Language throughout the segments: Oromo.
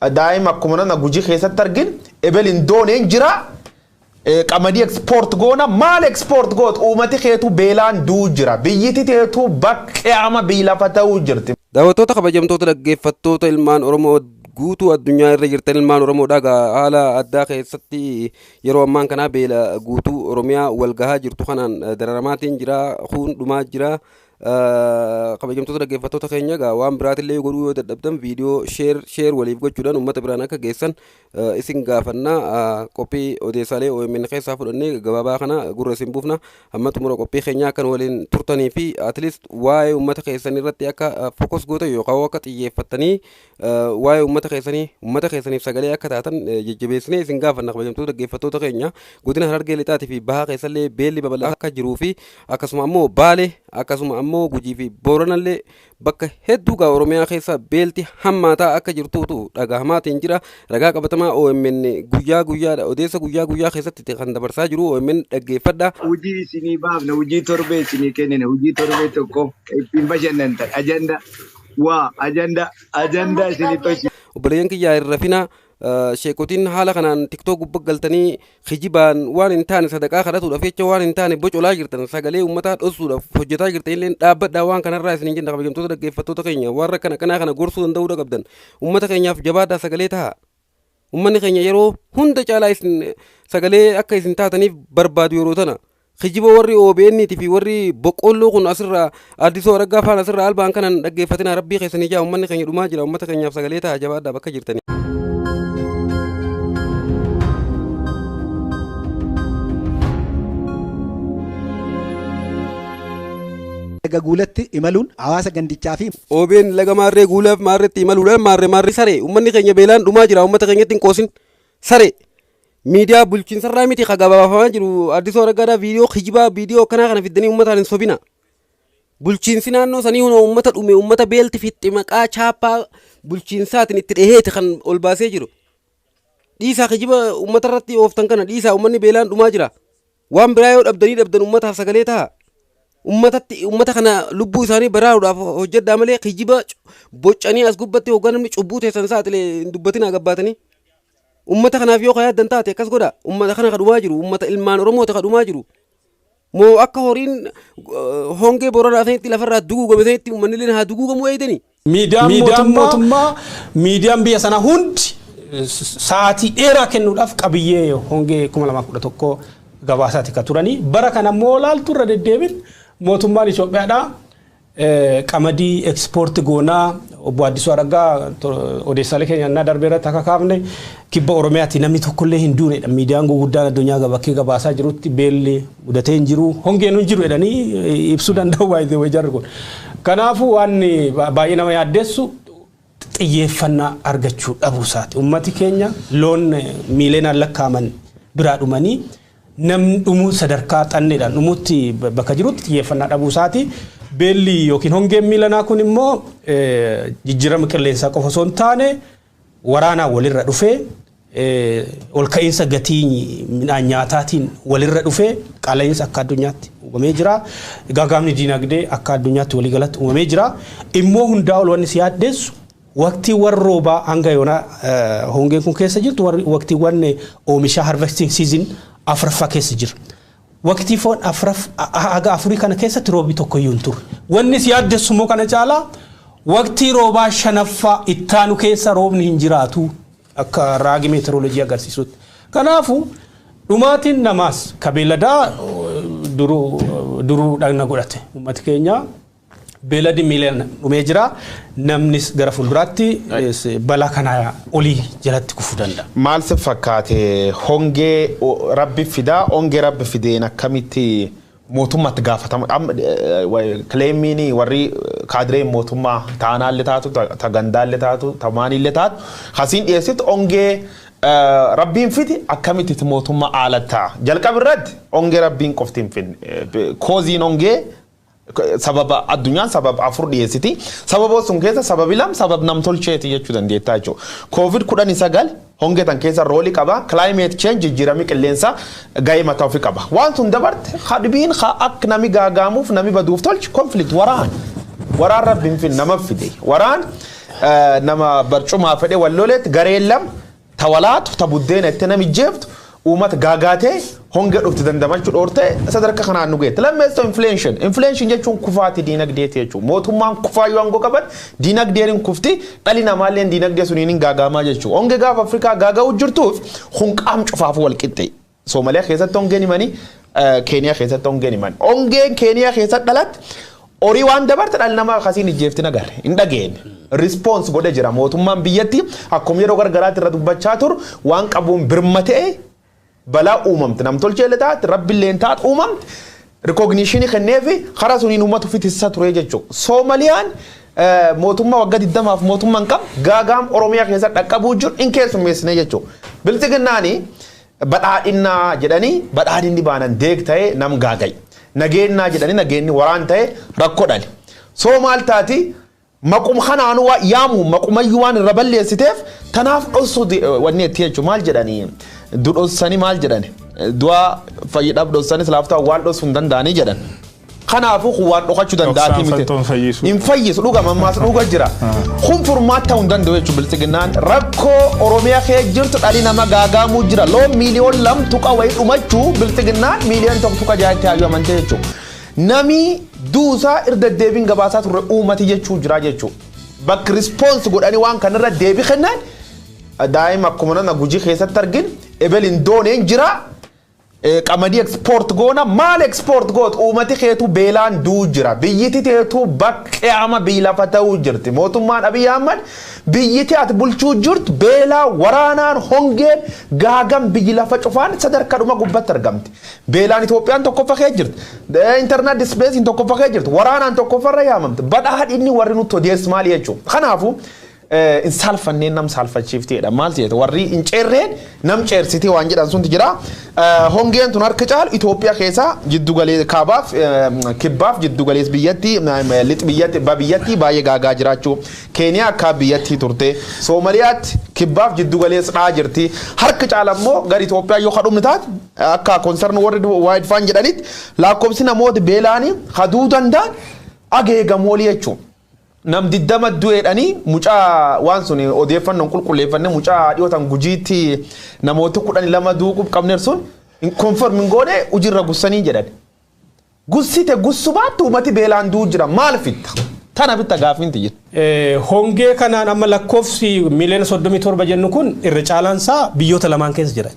Daa'ima akkuma nana Gujii keessatti argin ebel hin dooneen jira. Qamadii export goona, maal export goot? Uummati keetu beelaan duu jira, biyyiti teetu bakkee ama biyyi lafa ta'uu jirti. Daawwattoota, kabajamtoota dhaggeeffattoota ilmaan Oromoo guutuu addunyaa irra jirtan, ilmaan Oromoodha haala addaa keessatti yeroo ammaan kanaa beela guutuu Oromiyaa wal gahaa jirtu kanaan dararamaatiin jira, kuun dhumaa jira. Kabajamtoota dhaggeeffattoota keenya, egaa waan biraatillee godhuu yoo dadhabdan viidiyoo share share waliif gochuudhaan uummata biraan akka geessan isin gaafanna. Qophii odeessaalee OMN keessaa fudhannee gabaabaa kana gurra isin buufna. Hamma xumura qophii keenyaa akkan waliin turtanii fi at least waa'ee uummata keessanii irratti akka focus gootan yookaan akka xiyyeeffattanii waa'ee uummata keessanii, uummata keessaniif sagalee akka taatan jajjabeessinee isin gaafanna. Kabajamtoota dhaggeeffattoota keenya, godina Harargee Lixaatii fi Bahaa keessallee beelli babal'aa akka jiruu fi akkasuma ammoo Baalee, akkasuma ammoo Gujii fi Booranallee bakka hedduu gaa Oromiyaa keessa beelti hammaataa akka jirtuutu dhagahamaatiin jira. Ragaa qabatamaa OMN guyyaa guyyaadha odeessa guyyaa guyyaa keessatti kan dabarsaa jiru OMN dhaggeeffadha. Hojii isinii baafna, hojii torbee isinii kennine, hojii torbee tokko ittiin bashannantan, ajanda waa ajanda isinii tolchi. Obboleeyyan kiyyaa, hin rafina. Sheekotiin haala kanaan TikTok gubbaa galtanii kijibaan waan hin taane sadaqaa kadhatuudhaaf jecha waan hin taane bocolaa jirtan, sagalee uummataa dhoksuudhaaf hojjetaa jirtan illee dhaabbadhaa waan kanarraa isiniin jenna. Kabajamtoota dhaggeeffattoota keenya, warra kana kanaa kana gorsuu danda'uudha qabdan. Uummata keenyaaf jabaadhaa sagalee ta'a. Uummanni keenya yeroo hunda caalaa isin sagalee akka isin taataniif barbaadu. Yeroo tana kijiba warri OBN fi warri boqqolloo kun asirraa Addisoo Araggaa faan asirraa albaan kanan dhaggeeffatina. Rabbii keessanii jaa, uummanni keenya dhumaa jira. Uummata keenyaaf sagalee ta'a, jabaadhaa bakka jirtanii. Laga Guulatti imaluun hawaasa gandichaa fi OBN laga maarree Guulaaf maarreetti imaluudhaan maarree maarree saree, uummanni keenya beelaan dhumaa jira, uummata keenyatti hin qoosin saree. Miidiyaa bulchiinsarraa miti ka gabaafamaa jiru. Addisoo Araggaadhaa viidiyoo kijibaa, viidiyoo akkanaa kana fiddanii uummataan hin sobina. Bulchiinsi naannoo sanii hunoo uummata dhume, uummata beelti fixxe maqaa chaappaa bulchiinsaatiin itti dhiheeti kan ol baasee jiru. Dhiisaa, kijiba uummata irratti ooftan kana dhiisaa, uummanni beelaan dhumaa jira. Waan biraa yoo dhabdanii dhabdan uummataaf sagalee ta'a. Uummatatti, uummata kana lubbuu isaanii baraaruudhaaf hojjedhaa malee kijiba boccanii as gubbatti hoggaa namni cubbuu teessan saaxilee hin dubbatinaa gabbaatanii. Uummata kanaaf yoo yaaddan taate akkas godha. Uummata kana ka dhumaa jiru, uummata ilmaan Oromoota ka dhumaa jiru. Moo akka horiin hongee Booranaa sanitti lafarraa duguugame sanitti uummanni illee haa duguugamuu eegdanii? Miidiyaan mootummaa, miidiyaan biyya sanaa hundi sa'aatii dheeraa kennuudhaaf qabiyyee hongee 2011 gabaasaati kan turanii. Bara kana immoo laaltu irra deddeebiin mootummaan Itoophiyaadhaa qamadii export goonaa, obbo Addisuu Araggaa odeessaalee keenya innaa darbee irratti akka kaafne kibba Oromiyaatti namni tokkollee hin duunedha. Miidiyaan guguddaan addunyaa bakkee gabaasaa jirutti beelli mudatee hin jiru, hongeen hin jiru jedhanii ibsuu danda'u baay'ee jarri kun. Kanaafuu waan baay'ee nama yaaddeessu xiyyeeffannaa argachuu dhabuu isaati. Uummati keenya loon miiliyoonaan lakkaa'aman biraa dhumanii namni dhumuu sadarkaa xanneedhaan dhumuutti bakka jirutti xiyyeeffannaa dhabuu isaati. Beelli yookiin hongeen miilanaa kun immoo jijjiirama qilleensaa qofa osoo hin taane waraanaan walirra dhufee, ol ka'iinsa gatii midhaan nyaataatiin walirra dhufee qaala'insa akka addunyaatti uumamee jira. Gaagaamni diinagdee akka addunyaatti waliigalatti uumamee jira. Immoo hundaa ol wanni si yaaddeessu waqtiiwwan roobaa hanga yoonaa hongeen kun keessa jirtu waqtiiwwan oomishaa, harvesting season afuraffaa keessa jira. Waqtii foon haga afurii kana keessatti roobi tokko iyyuu hin turre. Wanni si yaaddessu immoo kana caalaa waqtii roobaa shanaffaa ittaanu keessa roobni hin jiraatu akka raagi meteoroloojii agarsiisutti. Kanaafuu dhumaatiin namaas ka beeladaa duruu dhagna godhate. Uummati keenya beeladi miiliyoona dhumee jira. Namnis gara fuulduraatti balaa kanaa olii jalatti kufuu danda'a. Maal si fakkaate? Hongee rabbi fidaa, hongee rabbi fideen akkamitti mootummaatti gaafatama? Claimiin warri kaadireen mootummaa taanaallee taatu, ta gandaallee taatu, ta maanillee taatu hasiin dhiyeessitu hongee rabbiin fidi akkamitti mootummaa haalatta? Jalqaba irratti hongee rabbiin qofti hin fidne. Causeiin hongee sababa addunyaan sababa afur dhiyeessiti. Sababa sun keessa sababi lam sabab namtolcheeti jechuu dandeettaa jechuudha. Covid-19 hongee tan keessa roleii qaba. Climate change, jijjiiramni qilleensaa gahee mataa ofii qaba. Waan sun dabarte hadbiin akka nami gaagaamuuf nami baduuf tolchi conflict, waraan. Waraan rabbiin fin nama fide. Waraan Nama barcumaa fedhe walloleetti gareen lama tawalaatu ta buddeena itti nami jeeftu uummata gaagaatee honga dhufti dandamachuu dhoortee sadarkaa kanaan nu geette. Lammeessoo inflation. Inflation jechuun kufaatii diinagdeeti jechuudha. Mootummaan kufaa yoo aangoo qaban diinagdeen hin kufti, dhalli namaallee diinagdee suniin hin gaagaamaa jechuudha. Honge gaafa Afrikaa gaaga'uu jirtuuf hunqaam cufaafuu wal qixxe. Somaaliyaa keessatti hongeen himanii, Keeniyaa keessatti hongeen himan. Hongeen Keeniyaa keessatti dhalatte horii waan dabarte dhalli namaa akkasiin ijjeefti nagarre hin dhageenye. Response godhe jira mootummaan biyyatti akkuma yeroo gargaraatti irra dubbachaa turu waan qabuun birmatee balaa uumamte namtolchee illee taate rabbiillee taate uumamte recognition kenneefi karaa suniin uummata ofiitti isa ture jechuudha. Soomaliyaan mootummaa waggaa 20f mootummaan qabu gaagaam Oromiyaa keessa dhaqqabuu jiru hin keessummeessine jechuudha. Bilxiginnaani badhaadhinnaa jedhanii badhaadhinni baanan deeg ta'ee nam gaaga'i. Nageennaa jedhanii nageenni waraan ta'ee rakkoo dhale. Soo maal taati maqum kanaanuu waa yaamu maqumayyuu waan irra balleessiteef tanaaf dhossuu wanni itti jechuudha maal jedhanii dudhossanii maal jedhani du'a fayyidhaaf dhossanii silaaftaa waan dhossuu hin danda'anii jedhan. Kanaafuu waan dhokachuu danda'atii miti. Hin fayyisu dhuga mammaas dhuga jira. Kun furmaata ta'uu hin danda'u jechuudha bilxiginnaan rakkoo Oromiyaa kee jirtu dhalli nama gaagaamuu jira. Loon miiliyoon 2 tuqa wayii dhumachuu bilxiginnaan miiliyoon 1.6tti hayyuu amantee jechuudha. Nami duusaa irra deddeebiin gabaasaa turre uummati jechuu jira jechuudha. Bakki response godhanii waan kanarra deebii kennan daa'ima akkuma nana Gujii keessatti argin ebel hin dooneen jira. Qamadii export goona maal export goot uummati keetu beelaan duu jira, biyyiti teetu baqqeama biyyi lafa ta'uu jirti. Mootummaan Abiy Ahmad biyyiti ati bulchuu jirtu beelaa waraanaan hongeen gaagam biyyi lafa cufaan sadarkaa dhuma gubbatti argamti. Beelaan Itoophiyaan tokkoffaa kee jirti, internal displacement tokkoffaa kee jirti, waraanaan tokkoffarra yaamamti. Badhaadhinni warri nutti odeessu maali jechuudha. Kanaafuu hin saalfanneen nam saalfachiifteedha. Maal jedhe warri hin ceerreen nam ceersitee waan jedhan sunti jira. Hongeen tun harka caalu Itoophiyaa keessa jiddu galee kaabaaf kibbaaf jiddu galees biyyatti lix biyyatti ba biyyatti baay'ee gaagaa jiraachuu. Keeniyaa akka biyyattii turte. Soomaliyaatti kibbaaf jiddu galees dhaa jirti. Harka caala immoo gara Itoophiyaa yoo kadhumni taate akka Concern Worldwide Fund jedhanitti lakkoofsi namoota beelaanii haduu danda'an ageegamoolii jechuudha. Nam 20 du'eedhanii mucaa waan sun odeeffannoon qulqulleeffanne mucaa dhiyootan Gujiitti namoota 12 du'uu qabneer sun confirm hin goone hojiirra gussanii jedhan. Gussite gussu baattu uummati beelaan du'uu jira, maal fitta? Tana bitta gaafiin tiyya. Hongee kanaan amma lakkoofsi miiliyoona 37 jennu kun irra caalaan isaa biyyoota lamaan keessa jira.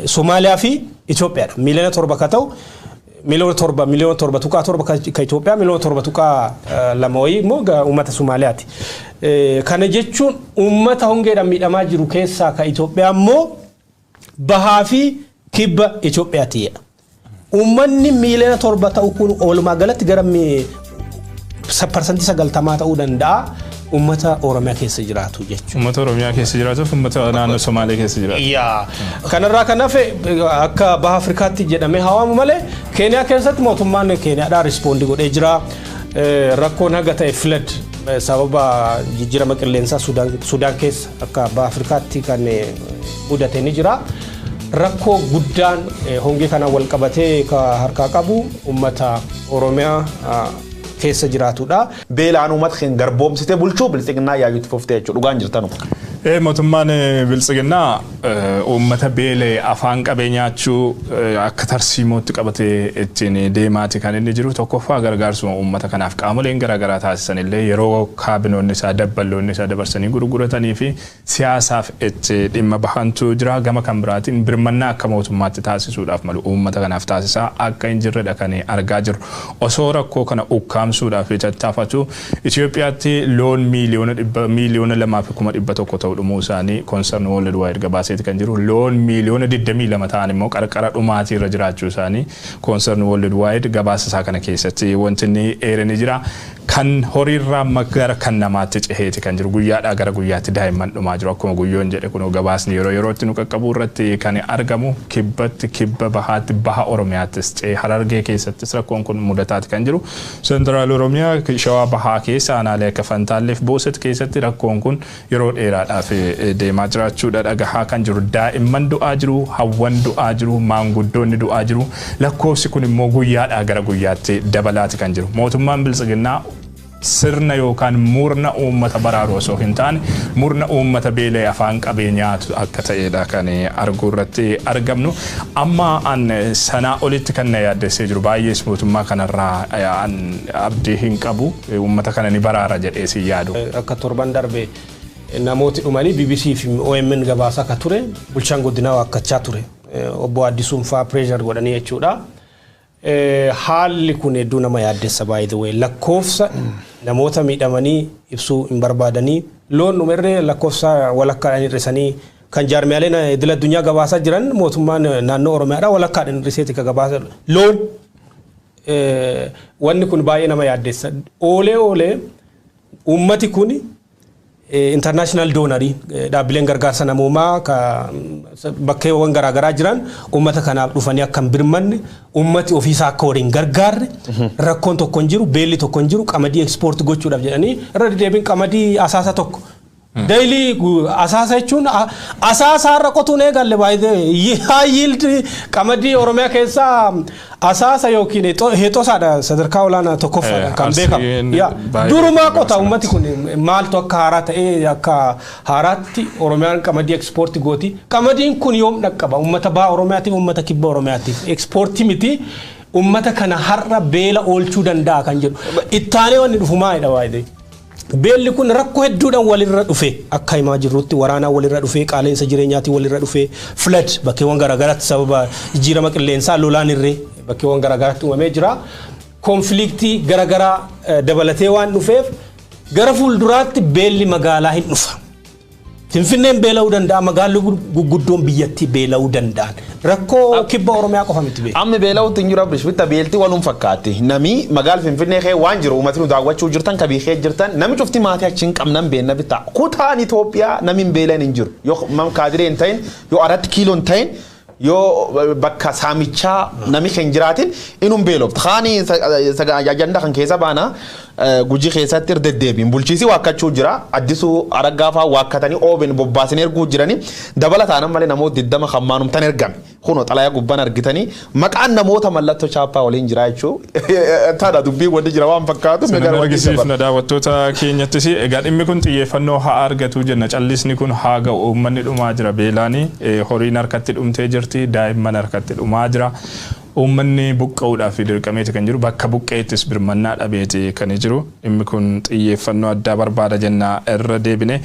Somaaliyaa fi Itoophiyaadha. Miiliyoona 7 ka ta'u miiliyoona 7, miiliyoona 7.7 ka Itoophiyaa, miiliyoona 7.2 wayii immoo uummata Somaaliyaati. Kana jechuun uummata hongeedhaan miidhamaa jiru keessaa ka Itoophiyaa immoo bahaa fi kibba Itoophiyaati. Uummanni miiliyoona 7 ta'u kun walumaa galatti gara 90% ta'uu danda'a uummata Oromiyaa keessa jiraatu jechuudha. Uummata Oromiyaa keessa jiraatuuf uummata naannoo Somaalee keessa jiraatu. Yaa. Kanarraa kan hafe akka baha Afrikaatti jedhamee hawaamu malee Keeniyaa keessatti mootummaan Keeniyaadhaa respond godhee jira. Rakkoon haga ta'e flood sababa jijjiirama qilleensaa Sudaan keessa akka baha Afrikaatti kan mudate ni jira. Rakkoo guddaan hongee kanaan wal qabatee ka harkaa qabu uummata Oromiyaa keessa jiraatudha. Beelaan uummata keenya garboomsitee bulchuu bilxiginnaa yaayyuutti fuftee jechuudha dhugaan jirtanu. Mootummaan bilxiginnaa uummata beelee afaan qabee nyaachuu akka tarsiimootti qabatee ittiin deemaati kan inni jiru. Tokkoffaa gargaarsuma uummata kanaaf qaamoleen garaagaraa taasisan illee yeroo kaabinoonni isaa dabballoonni isaa dabarsanii gurguratanii fi siyaasaaf itti dhimma bahantu jira. Gama kan biraatiin birmannaa akka mootummaatti taasisuudhaaf malu uummata kanaaf taasisaa akka hin jirredha kan argaa jirru. Osoo rakkoo kana ukkaamsuudhaaf tattaafatu Itoophiyaatti loon miiliyoona 100 miiliyoona 2.100 ta'u dhumuu isaanii Concern Worldwide gabaaseeti kan jiru. Loon miiliyoona 22 ta'an immoo qarqara dhumaatii irra jiraachuu isaanii Concern Worldwide gabaasa isaa kana keessatti wanti inni eere ni jira. Kan horiirraa gara kan namaatti ceheeti kan jiru. Guyyaadhaa gara guyyaatti daa'imman dhumaa jiru. Akkuma Guyyoon jedhe kun gabaasni yeroo yerootti nu qaqqabu irratti kan argamu kibbatti, kibba bahaatti, baha Oromiyaattis ce'ee Harargee keessattis rakkoon kun mudataati kan jiru. Central Oromiyaa Shawaa bahaa keessa aanaalee akka Fantaalleef Booset keessatti rakkoon kun yeroo dheeraadhaaf deemaa jiraachuudha dhagahaa kan jiru. Daa'imman du'aa jiru, hawwan du'aa jiru, maanguddoonni du'aa jiru. Lakkoofsi kun immoo guyyaadhaa gara guyyaatti dabalaati kan jiru. Mootummaan biltsiginnaa Sirna yookaan murna uummata baraaru osoo hin taane, murna uummata beela'e afaan qabee nyaatu akka ta'edha kan arguu irratti argamnu. Amma an sanaa olitti kan na yaaddessee jiru, baay'ees mootummaa kanarraa an abdii hin qabu, uummata kana ni baraara jedhee si yaadu. Akka torban darbe namooti dhumanii BBC fi OMN gabaasaa akka ture, bulchaan godinaa waakkachaa ture. Obbo Addisuun fa'aa pressure godhanii jechuudha. Haalli kun hedduu nama yaaddessa, by the way. Lakkoofsa namoota miidhamanii ibsuu hin barbaadanii, loon dhumerree lakkoofsa walakkaadhaan hir'isanii kan jaarmiyaaleen idil addunyaa gabaasaa jiran, mootummaan naannoo Oromiyaadhaa walakkaadhaan hir'iseeti kan gabaasa loon. Wanni kun baay'ee nama yaaddessa. Oolee oolee uummati kun international donorii, dhaabbileen gargaarsa namoomaa bakkeewwan garaagaraa jiran uummata kanaaf dhufanii akka hin birmanne, uummati ofiisaa akka waliin gargaarre, rakkoon tokko hin jiru, beelli tokko hin jiru, qamadii export gochuudhaaf jedhanii irra deddeebiin qamadii asaasa tokko. Daily asaasa jechuun asaasa har'a qotuun eegalle, baay'ee high yield qamadii Oromiyaa keessaa asaasa yookiin heexosaadha, sadarkaa olaanaa tokkoffaadha kan beekamu. Durumaa qota uummati kun, maaltu akka haaraa ta'ee akka haaraatti Oromiyaan qamadii export gooti. Qamadiin kun yoom dhaqqaba uummata baha Oromiyaatiif, uummata kibba Oromiyaatiif? Export miti, uummata kana har'a beela oolchuu danda'a kan jedhu. Ittaanee wanni dhufu maalidha baay'ee? Beelli kun rakkoo hedduudhaan walirra dhufe, akka himaa jirrutti waraanaan walirra dhufe, qaala'insa jireenyaatiin walirra dhufe, flood bakkeewwan garaagaraatti sababa jijjiirama qilleensaa lolaan irree bakkeewwan garaagaraatti uumamee jira. Conflictii garaagaraa dabalatee waan dhufeef gara fuulduraatti beelli magaalaa hin dhufa. Finfinneen beela'uu danda'a, magaalli gurguddoon biyyattii beela'uu danda'an. Rakkoo kibba Oromiyaa qofa miti beeku. Amma beela'uutti hin jiru, Abirish, bitta beelti waluun fakkaatti. Nami magaala Finfinnee kee waan jiru, uummati nu daawwachuu jirtan, kabii kee jirtan, nami cufti maatii achi hin qabnan beenna bitta. Kutaan Itoophiyaa nami hin beelan hin jiru. Yoo mam kaadiree hin ta'in, yoo aratti kiiloo hin ta'in, yoo bakka saamichaa nami hin jiraatin inum beelofta. Kaani ajanda kan keessa baana, Gujii keessatti irra deddeebiin bulchiisii waakkachuu jira. Addisuu Araggaa fa'aa waakkatanii OBN bobbaasanii erguu jiranii, dabalataan malee namoota 20 kan maanumtan ergame. Kunoo xalayaa gubbaan argitanii maqaan namoota mallattoo chaappaa waliin jira jechuu. Taadha dubbiin wanti jira waan fakkaatu. Sana argisiifna daawwattoota keenyattis. Egaa dhimmi kun xiyyeeffannoo haa argatu jenna. Callisni kun haa ga'u. Uummanni dhumaa jira beelaanii, horiin harkatti dhumtee jirti, daa'imman harkatti dhumaa jira. Uummanni buqqa'uudhaaf dirqameeti kan jiru, bakka buqqeettis birmannaa dhabeeti kan jiru. Dhimmi kun xiyyeeffannoo addaa barbaada jenna irra deebine.